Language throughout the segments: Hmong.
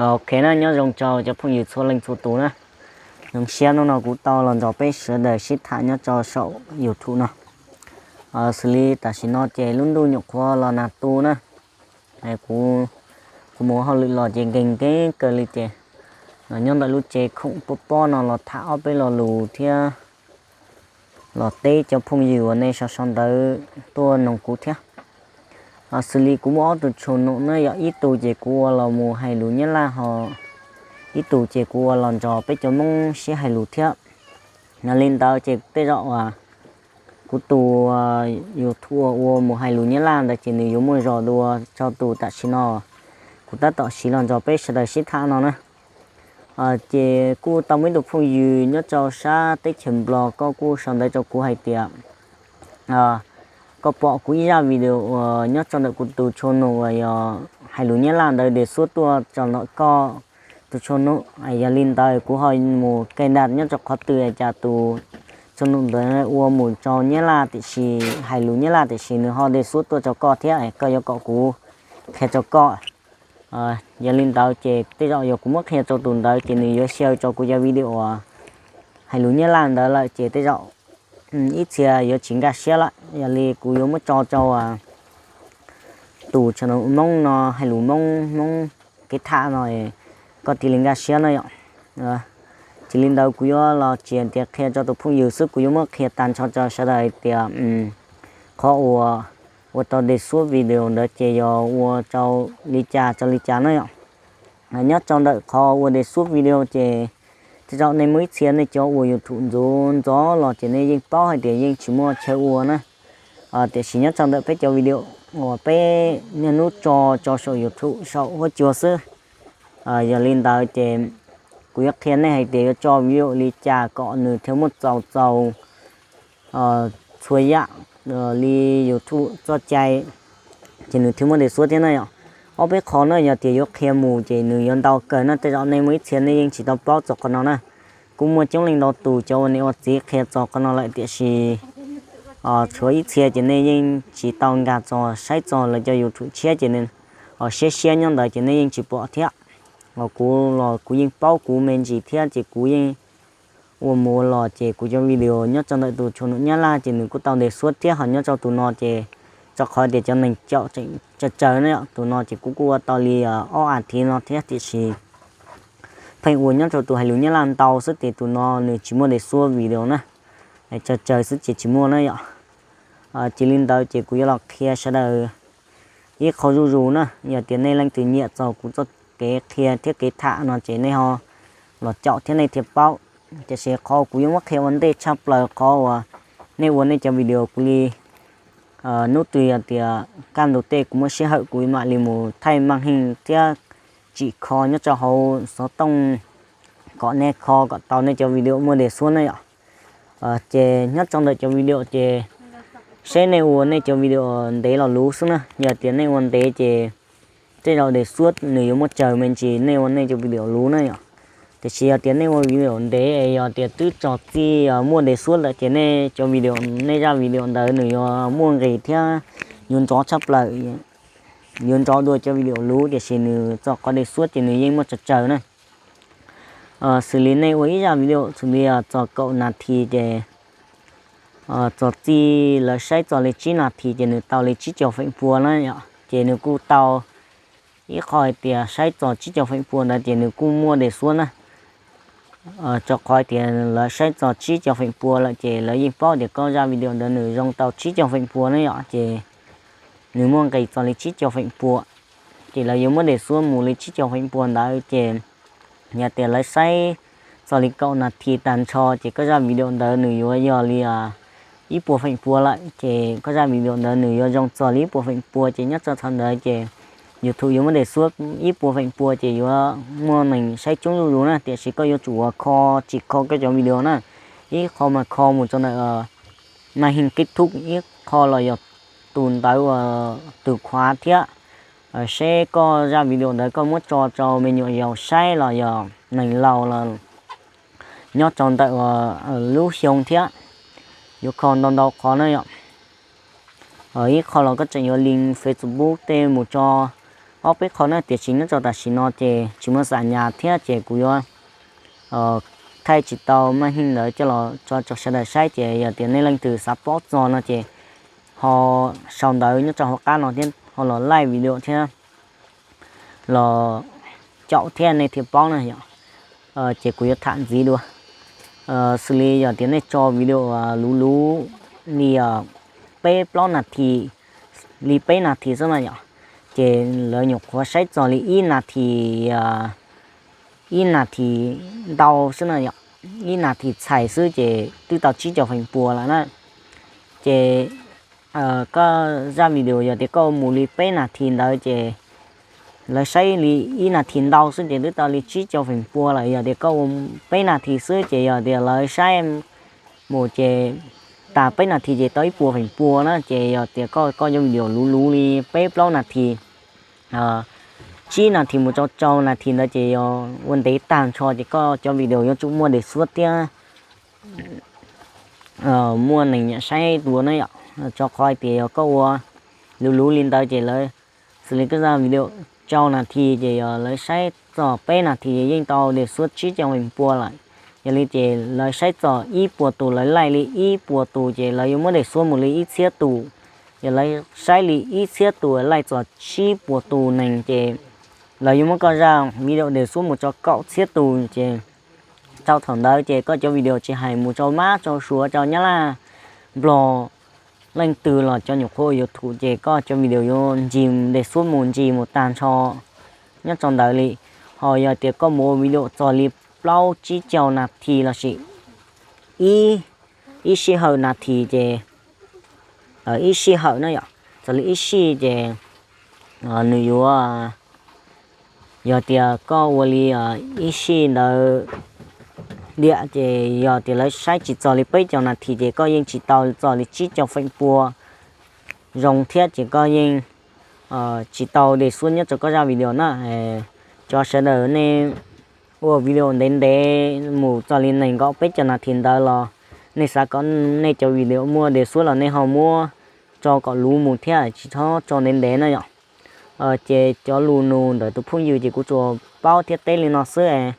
Ok na, nyob zoo rau cov phooj ywg txhua leej txhua tus na. Zoo siab hnub no kuv tau los nrog peb sawv daws sib tham nyob rau saum YouTube no. Xws li tam sim no ces lub ntuj nyuam qhuav los nag tu na. Kuv, kuv mus hauj lwm los ces nkees nkees kawg li ces los nyob ntawm lub tsev khoom pob pob no los tham ob peb lo lus thiab los teb cov phooj ywg uas nej sau sau ntawv tuaj noog kuv thiab. Xws li kuv muaj ob tug tshuaj num na yom, ib tug ces kuv ua los mus hais lus Nyab Laj ho ib tug ces kuv ua los nrog peb cov Hmoob sib hais lus thiab. Yog li ntawd ces tej zaum kuv tus YouTube ua mus hais lus Nyab Laj ntawd ces nws yuav muaj zog dua rau tus tam sim no kuv tab tom siv los nrog peb sawv daws sib tham no na. Ces kuj tau muaj ib tug phooj ywg nyob rau sab teb chaws Nplog, koj kuj sau ntawv rau kuv hais tias koj pom kuv ib zaj video uas nyob rau ntawm kuv tus tshuaj num uas yog hais lus Nyab Laj ntawd de xuab tuaj rau ntawm koj tus tshuaj num. Yog li ntawd kuv ho mus kais ntaj nyob rau qhov twg cas tus tshuaj num ntawd ua mus rau Nyab Laj tiam sis hais lus Nyab Laj tiam sis nws ho de xuab tuaj rau koj thiab, koj yuav kom kuv qhia rau koj. Yog li ntawd ces tej zaum yog kuv muab qhia rau tus ntawd ces nws yuav xyaw rau kuv cov video hais lus Nyab Laj ntawd lawm ces tej zaum ib txhia yuav tsis nkag siab lawm. Yog li kuv yuav muab tso rau tus tshuaj num Hmoob no hais lus Hmoob, Hmoob kev tham no koj thiaj li nkag siab na yom. Ces li ntawd kuv yuav los tsis tias qhia rau tus phooj ywg xwb, kuv yuav muab qhia tag nrho rau sawv daws hais tias qhov uas ua tau de xuab video ntawd ces yog ua rau li cas rau li cas na yom. Nyob rau ntawm qhov ua de xuab video ces tej zaum nej muaj ib txhia nej cov ua YouTube ntxov ntxov los ces nej yeej paub hais tias yeej tsis muaj chaw ua na. Tiam sis nyob rau ntawm peb cov video uas peb niaj hnub tso rau saum YouTube saum huab cua xwb. Yog li ntawd ces kuv yuav qhia nej hais tias yuav tso video li cas kom nws thiaj muaj txaus txaus txhua yam li YouTube txoj cai, ces nws thiaj muaj de xuab thiab na yom. Ob peb qho na yog tias yuav qhia mus ces nws yuav ntau kawg na, tej zaum nej muaj ib txhia nej yeej tsis tau paub txog qhov no na. Kuj muaj coob leej ntau tus cov uas niam ua txiv qhia txog qhov no lawm tiam sis tshuav ib txhia ces nej yeej tsis tau nkag txog saib txog lawv cov YouTube tshiab ces siab siab nyob ntawd ces nej yeej tsis pom thiab. Kuv los kuv yeej paub kuv me ntsis thiab ces kuv yeej ua mus ua los ces kuv cov video nyob rau ntawm tus tshuaj num Nyab Laj ces nws kuj tau de xuab thiab, ho nyob rau tus no ces rau qhov tias cov neeg caum tseem tsawg tsawg na yom, tus no ces kuv kuj ua tau li ob as thiv no thiab tiam sis pheej ua nyob rau tus hais lus Nyab Laj ntau xwb ces tus no nws tsis muaj de xuab video na, tsawg tsawg xwb ces tsis muaj na yom. Ces li ntawd ces kuv yuav los qhia sawv daws ib qho zuj zus na, yog tias nej leej twg nyiam txog kuv txoj kev qhia thiab kev tham no ces nej ho los caum thiab nej thiaj paub. Tiam sis qhov kuv yuav muab qhia ua ntej tshaj plaws qhov uas nej ua nej cov video kuv li hnub twg yog tias kaj ntug tej kuv muaj sij hawm kuv mam li mus thaij maaj heej thiab tsim kho nyob rau hauv xov tooj kom nej kho kom tau nej cov video muaj de xuab na yom. Ces nyob rau ntawm cov video ces seb nej ua nej cov video ntev los luv xwb na, yog tias nej ua ntev ces tej zaum de xuab nws yuav muaj tsawg me ntsis nej ua nej cov video luv na yom. Tiam sis yog tias nej ua video ntev es yog tias twb tso txij muaj de xuab lawm ces nej cov video, nej zaj video ntawd nws yuav muaj nqis thiab yuav nrov tshaj plaws, yuav nrov dua cov video luv tiam sis nws txog qhov de xuab ces nws yeej muaj tsawg tsawg na. Xws li nej ua ib zaj video xws li txog kaum nas this ces txog txij lawv saib txog li tsib nas this ces nws tau li tsib caug feem pua na yom, ces nws kuj tau ib qho hais tias saib txog tsib caug feem pua ntawd ces nws kuj muaj de xuab na. Rau qhov tias lawv saib txog tsib caug feem pua lawm ces lawv yeej paub tias koj zaj video ntawd nws zoo tau tsib caug feem pua na yom, ces nws muaj nqis txog li tsib caug feem pua, ces lawv yuav muab de xuab mus li tsib caug feem pua ntawd ces yog tias lawv saib txog li kaum nas this tag nrho ces koj zaj video ntawd nws yuav yog li ib puas feem pua lawm, ces koj zaj video ntawd nws yuav zoo txog li ib puas feem pua ces nyob rau thaum ntawd ces YouTube yuav muab de xuab ib puas feem pua ces yuav muaj neeg saib coob zuj zus na, tiam sis koj yuav tsum ua kho tsim kho koj cov video na. Ib qho mas kho mus rau ntawm maaj heej kib thub, ib qho los yog tus ntawv uas tus khuav thiab seb koj zaj video ntawd koj muab tso rau me nyuam yaus saib los yog neeg laus los nyob rau ntawm lub xyoo thiab, yuav kho ntau ntau qhov na yom. Ib qho los koj tseem yuav link Facebook tej mus tso ob peb qho na, tiam sis nyob rau tam sim no ces tsis muaj xam nyas thiab ces kuv yuav thaij tsis tau maj hij ntawd coj los tso rau sawv daws saib. Ces yog tias nej leej twg xav paub txog no ces ho sau ntawv nyob rau hauv qab no thiab ho los like video thiab los caum thiab nej thiaj paub na yom. Ces kuv yuav tham ntxiv dua. Xws li yog tias nej tso video luv luv li peb plaub nas this, li peb nas this xwb na yom, ces lawv nyuam qhuav saib txog li ib nas this, ib nas this ntau xwb na yom, ib nas this txhais xwb ces twb tau tsib caug feem pua lawm na. Ces koj zaj video yog tias koj ua mus li peb nas this ntawd ces lawv saib li ib nas this ntau xwb ces twb tau li tsib caug feem pua lawm. Yog tias koj ua peb nas this xwb ces yog tias lawv saib mus ces tas peb nas this ces tau ib puas feem pua na. Ces yog tias koj, koj cov video luv luv li peb plaub nas this, tsib nas this mus rau rau nas this ntawd ces yog ua ntev tag nrho ces koj cov video yuav tsum muaj des xuab thiab muaj neeg nyiam saib dua na yom. Rau qhov hais tias yog koj ua luv luv li ntawd ces lawv, xws li koj zaj video rau nas this ces yog lawv saib txog peb nas this yeej tau des xuab tsib caug feem pua lawm. Yog li ces lawv saib txog ib puas tus, lawv like li ib puas tus ces lawv yuav muab des xuab mus li ib txhiab tus. Yog lawv saib li ib txhiab tus like txog tsib puas tus neeg ces lawv yuav muab koj zaj video des xuab mus rau kaum txhiab tus ces rau thaum ntawd ces koj cov video tsis hais mus rau mab rau suav rau nyab laj nplog leej twg los cov nyuam qhuav ua YouTube ces koj cov video yuav ntsis des xuab mus ntsis mus tag nrho nyob rau ntawd li. Ho yog tias koj mus ua video txog li plaub tsib caug nas this lossis ib sij hawm nas this ces, ib sij hawm na yom, txog li ib sij ces nws yuav, yog tias koj ua li ib sij ntawd diam ces yog tias lawv saib tsis txog li peb caug nas this ces koj yeej tsis tau txog li tsib caug feem pua zoo thiab ces koj yeej tsis tau des xuab nyob rau koj zaj video na. Cov sawv daws nej ua video ntev ntev mus txog li nees nkaum peb caug nas this ntawd los nej xav kom nej cov video muaj des xuab los nej ho muab tso kom luv mus thiab tsis txhob tso ntev ntev na yom. Ces cov lus nug ntawm tus phooj ywg ces kuv tsuas paub thiab teb li no xwb.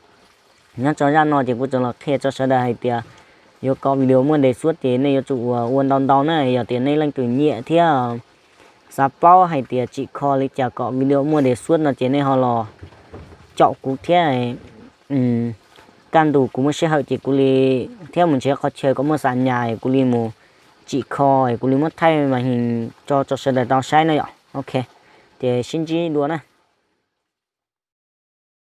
Nyob rau zaj no ces kuv tsuas los qhia rau sawv daws hais tias yuav kom video muaj des xuab ces nej yuav tsum ua ntau ntau na. Yog tias nej leej twg nyiam thiab xav paub hais tias tsim kho li cas kom video muaj des xuab no ces nej ho los caum kuv thiab. Kaj ntug kuv muaj sij hawm ces kuv li thiab mus nrhiav qhov chaw kom muaj xam nyas kuv li mus tsim kho kuv li muab thaij mas his tso rau sawv daws tau saib na yom. Ok, ces sib ntsib dua na.